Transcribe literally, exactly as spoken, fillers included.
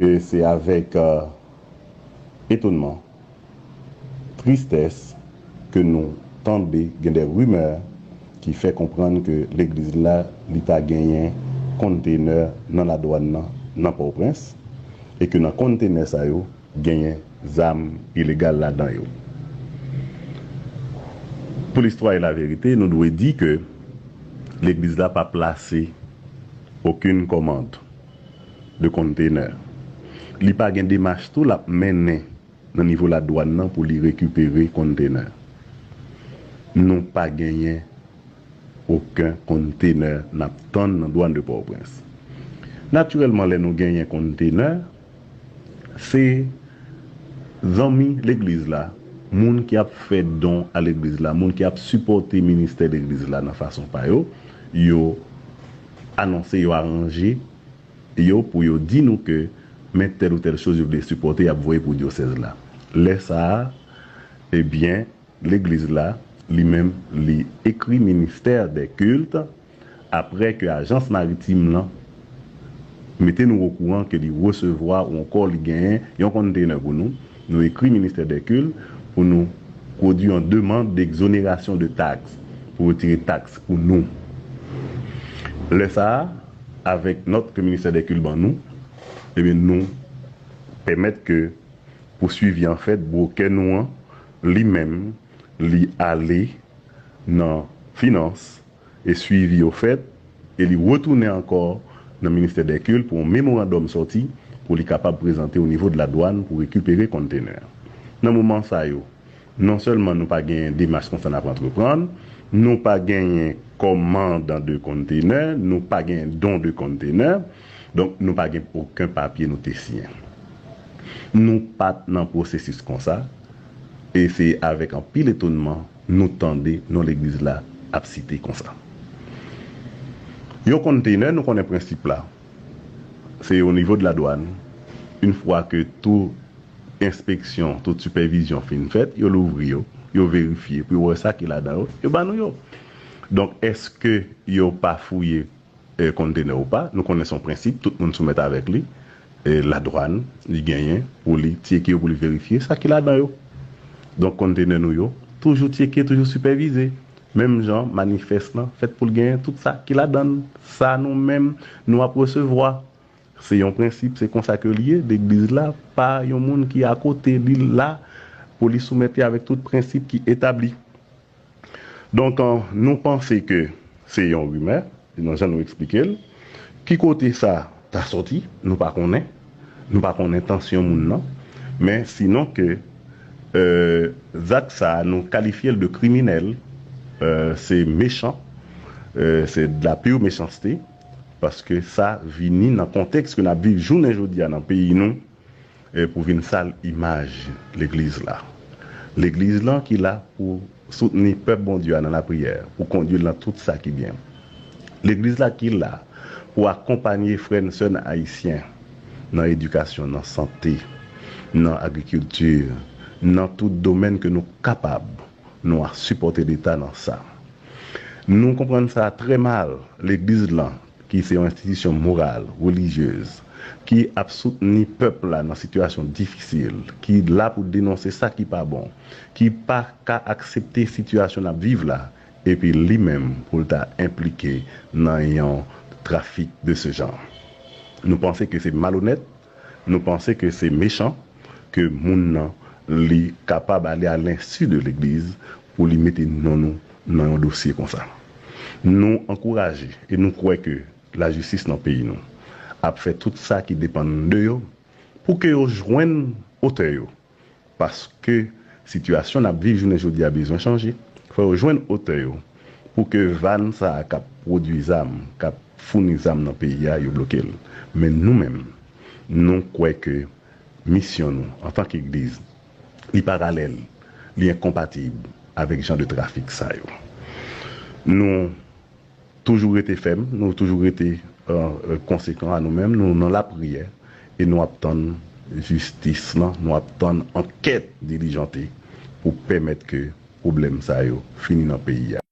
E se avèk, euh, etonman, tristès ke nou tande gen de rimè ki fè konprann ke legliz la, li ta genyen kontenè nan ladwàn nan, nan Pòtoprens, e ke nan kontenè sa yo, genyen zam ilegal ladan yo. Pou listwa e laverite, nou dwe di ke legliz la pa plase okenn kòmand de kontenè. Li pa gen demach tou l ap mennen nan nivo ladwàn nan pou li rekipere kontenè. Nou pa genyen okenn kontenè n ap tann nan dwàn de Pòtoprens. Natirèlman, lè nou genyen kontenè, se zanmi legliz la, moun ki ap fè don a legliz la, moun ki ap sipòte ministè legliz la nan fason pa yo, yo anonse, yo aranje yo pou yo di nou ke men tèl ou tèl choz yo vle sipòte, y ap voye pou dyosèz la. Lè sa a, ebyen, legliz la, li menm, li ekri ministè dè kilt, apre ke ajans maritim lan mete nou okouran ke li resevwa ou ankò li genyen yon kontenè pou nou, nou ekri ministè dè kilt pou nou pwodui yon demann d'exonération de taxe, pou retire taks pou nou. Lè sa a, avèk nòt ke ministè dè kilt ban nou, ebyen, nou pèmèt ke pou swivi an fèt, bwokè nou an, li menm, li ale nan finans e swivi yo fèt, e li retounen ankò nan ministè dè kilt pou yon memorandòm sòti pou li kapab prezante o nivo de ladwàn pou rekipere kontenè. Nan moman sa yo, non sèlman nou pa genyen demach konsa n ap antreprann, nou pa genyen kòmand de kontenè, nou pa genyen don de kontenè, donk nou pa gen okenn papye nou te siyen. Nou pa t nan pwosesis konsa, e se avèk anpil etonman nou tande non legliz la ap site konsa. Yon kontenè, nou konnen prensip la, se o nivo de ladwàn, yon fwa ke tou enspeksyon, tout sipèvizyon fin fèt, yo louvri yo, yo verifye, pou yo wè sa ki ladan yo, yo ban nou yo. Donk, èske yo pa fouye, e, kontenè ou pa? Nou konnen se yon prensip, tout moun soumèt avèk li. E, ladwàn, li genyen pou li tcheke yo, pou li verifye sa ki ladan yo. Donk, kontenè nou yo, toujou tcheke, toujou sipèvize. Menm jan manifès lan fèt pou l genyen tout sa ki ladan l. Sa nou menm, nou ap resevwa. Se yon prensip, se konsa ke l ye. Legliz la pa yon moun ki akote, li la pou li soumèt li avèk tout prensip ki etabli. Donk, an, nou panse ke se yon rimè, nan jan nou eksplike l. Ki kote sa ta sòti, nou pa konnen. Nou pa konnen entansyon moun nan. Men sinon ke, e, zak sa a, nou kalifye l de kriminèl, e, se mechan, e, se de la pure méchanceté, paske sa vini nan kontèks ke n ap viv jounen jodi a nan peyi nou, e, pou vin sal imaj legliz la. Legliz lan ki la pou soutni pèp Bondye a nan lapriyè, pou kondui l nan tout sa ki byen. Legliz la ki la pou akonpanye frè n, sè n ayisyen nan edikasyon, nan sante, nan agrikilti, nan tout domèn ke nou kapab, nou a sipòte Leta nan sa. Nou konprann sa trè mal. Legliz lan, ki se yon enstitisyon moral, relijyez, ki ap soutni pèp la nan sitiyasyon difisil, ki la pou denonse sa ki pa bon, ki pa ka aksepte sitiyasyon n ap viv la, epi li menm pou l ta enplike nan yon trafik de se jan. Nou panse ke se malonèt, nou panse ke se mechan, ke moun nan li kapab ale a lensu de legliz pou li mete non nou nan yon dosye konsa. Nou ankouraje e nou kwè ke lajistis nan peyi nou ap fè tout sa ki depann de yo pou ke yo jwenn otè yo, paske sitiyasyon n ap viv jounen jodi a bezwen chanje. Fò yo jwenn otè yo pou ke van sa a k ap pwodui zam, k ap founi zam nan peyi a, yo bloke l. Men nou menm, nou kwè ke misyon nou, antanke legliz, li paralèl, li enkonpatib avèk jan de trafik sa yo. Nou toujou rete fèm, nou toujou rete, e, e, konsekan a nou menm, nou nan lapriyè e nou ap tann jistis lan, nou ap tann ankèt dilijante pou pèmèt ke pwoblèm sa yo fini nan peyi a.